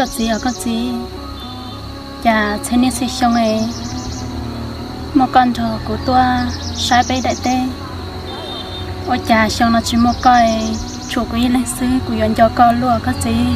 Koj txiv os koj txiv, cas txhua niaj txhua xyoo es muaj koj nrog kuv tuaj saib peb daim teb, ua cas xyoo no tsis muaj koj es tshuav kuv ib leeg xwb, kuv yuav nco koj luaj koj txiv.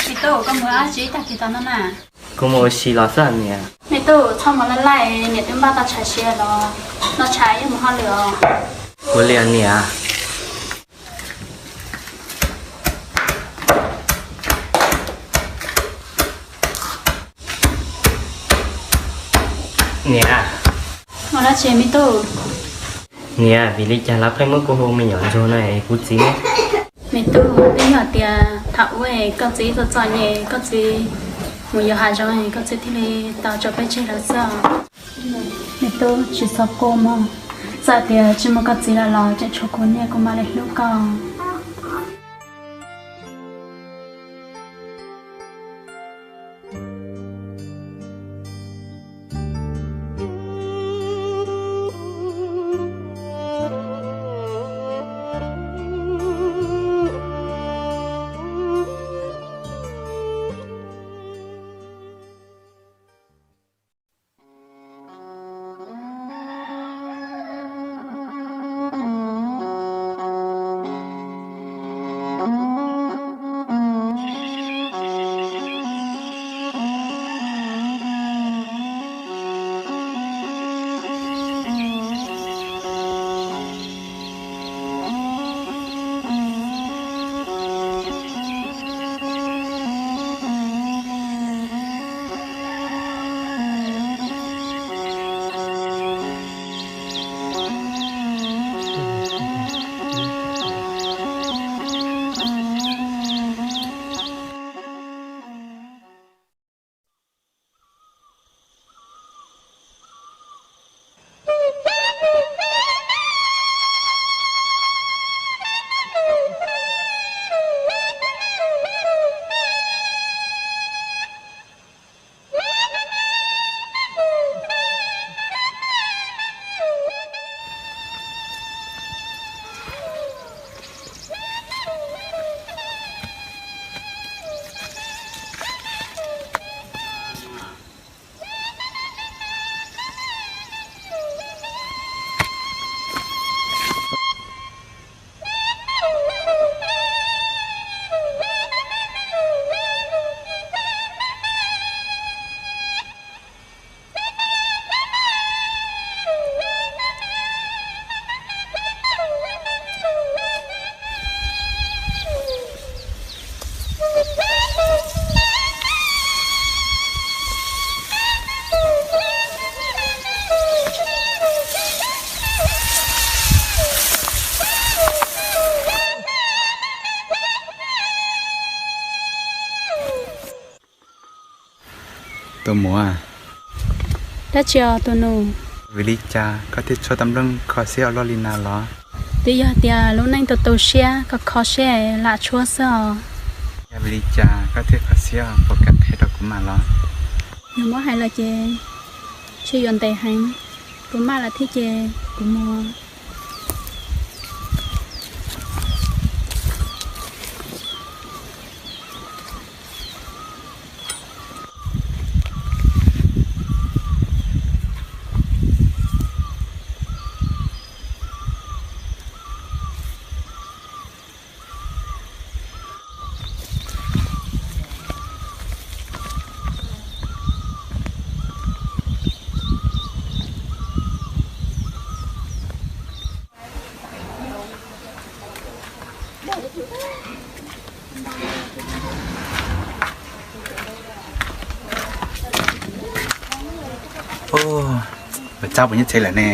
Me tub, koj mus ua dab tsi tag kis tom no na? Kuv mus ua si los xwb niam. Me tub, txhob mus laj laj, niam twb npaj tau tshav siav los, noj tshav ib mus hauj lwm os. Ua li niam. Niam. Ua dab tsi me tub? Niam, vim li cas lawv pheej muab kuv hu me nyuam ntsuag no es kuv txiv ne? Me tub, twb yog tias thaum ub koj txiv txom txom nyem, koj txiv mus yos hav zoov, koj txiv thiaj li tau tso peb tseg lawm xwb. Me tub, tsis txhob quaj mog, txawm tias tsis muaj koj txiv lawm los tseem tshuav kuv niam kuv mam li hlub koj. Tus muam, dab tsi os tus nus? Vim li cas koj thiaj tshuab tau nplooj kho siab ua luaj li na los? Twb yog tias lub neej tu tu siab kho kho siab lam tshuab xwb os. Vim li cas koj thiaj kho siab puas kam qhia rau kuv mam los? Yog muab hais los ces tsis yuav ntev heev, kuv maj lawm thiab ces kuv mus. Ub, Npawg Tsab puas nyob tsev lawm ne?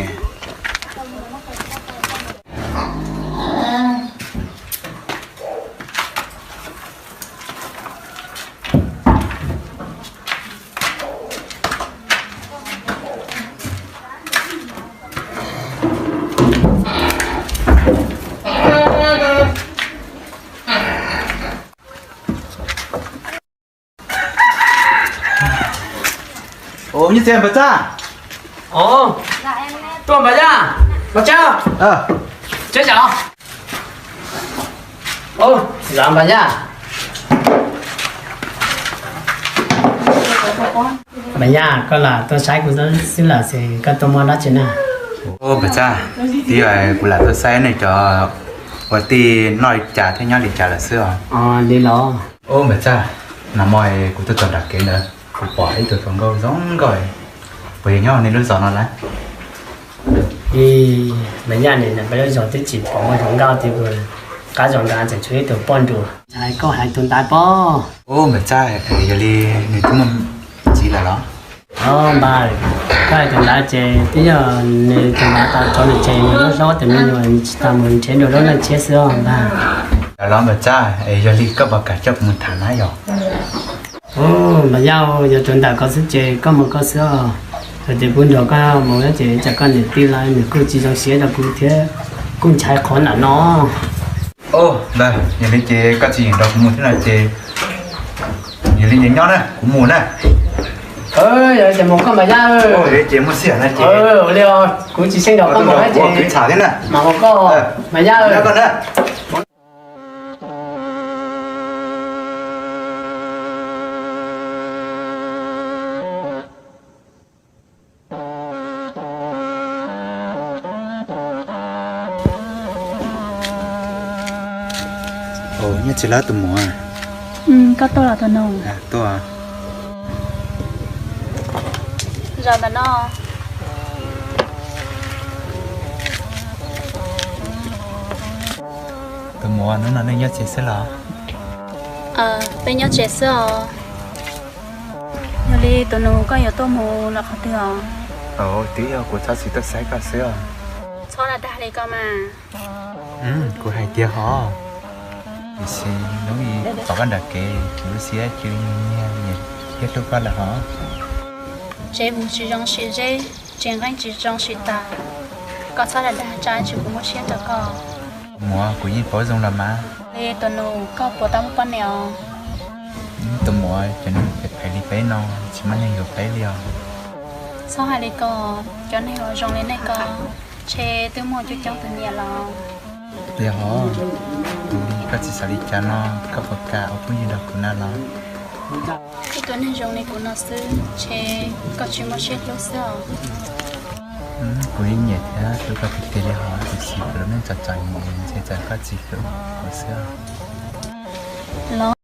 Ub, nyob tsev Npawg Tsab. Tuaj Npawg Yaj, Npawg Tsab. Tsab, Npawg Yaj. Npawg Yaj, koj lam tuaj saib kuv xwb los xyov koj tuaj muaj dab tsi na? Ub, Npawg Tsab, twb yog kuv lam tuaj saib nej cov ua tij noj li cas thiab nyob li cas lawm xwb os. Li los? Ub, Npawg Tsab, nag hmo kuv tuaj txog nram kev ntawd kuv pom ib tug hluas nkauj zoo nkauj, puas yog nyob nej lub zos no lawm? Npawg Yaj, nej peb lub zos twb tsis pom muaj hluas nkauj tiag, qab zos nrad tseem tshuav ib tug poj nruas. Koj hais tus ntawd pob? Ub, Npawg Tsab, yog li nws twb muaj txiv lawm los? Npawg, koj hais tus ntawd ces twb yog nws tus ntawd tau tso nws tseg, nws lub hlob tus me nyuam tsis tau mus nrhiav dua lub neej tshiab xwb os npawg. Los Npawg Tsab, yog li koj puas kam coj kuv mus tham na yog? Npawg Yaj, yog tus ntawm ko xwb ces koj mus koj xwb os. Yog tias kuv nrog koj mus ces tsam koj niam tij lawv nws kuj tsis zoo siab rau kuv thiab, kuj ntshai qhov ntawm no. Ub, npawg, yog li ces koj tsis yeem nrog kuv mus thiab no ces, yog li ces nyob na, kuv mus na. Yog li ces mus koj Npawg Yaj. Yog li ces muaj sij hawm no ces, li kuv tsis xyeej nrog koj mus na ces, mam mus koj Npawg Yaj. Nyob tsev lawm tus muam. Koj tuaj los tus nus? Tuaj. Zaum ntawm no. Tus muam, hnub no nej nyob tsev xwb los? Peb nyob tsev xwb os. Yog li tus nus, koj yuav tuaj mus los qhov twg os? Twb yog kuv txhob txwm tuaj saib koj xwb os. Txhob dag li ko mas. Kuv hais tiag hov. Tiam sis hnub ib pom koj nram kev kuv lub siab cia li nyiag nyiag thiab hlub koj lawm hov. Tsev vus tsis zoo sim zeb, tsev nqeeb tsis zoo sim taws. Koj txhob dag dag, tsam ib tsam kuv muab siab rau koj. Muam, kuv yeej paub zoo los mas. Li tus nus, koj puas tau muaj poj niam os? Tus muam, cov neeg phem phem li peb no tsis muaj neeg yuav peb li os. Txhob hais li ko, cov neeg uas zoo li nej ko ntshe twb muaj coob coob tus nyiam los. Tiag hov, tus li koj tsis xav li cas no, koj puas kam ua phooj ywg nrog kuv na los? Ib tug neeg zoo li kuv no xwb ntshe koj tsis muaj siab hlub xwb os. Kuv yeej nyiam thiab hlub koj tiag tiag li hov, tiam sis kuv lub neej txom txom nyem ntshe tsam koj tsis hlub kuv xwb os. Los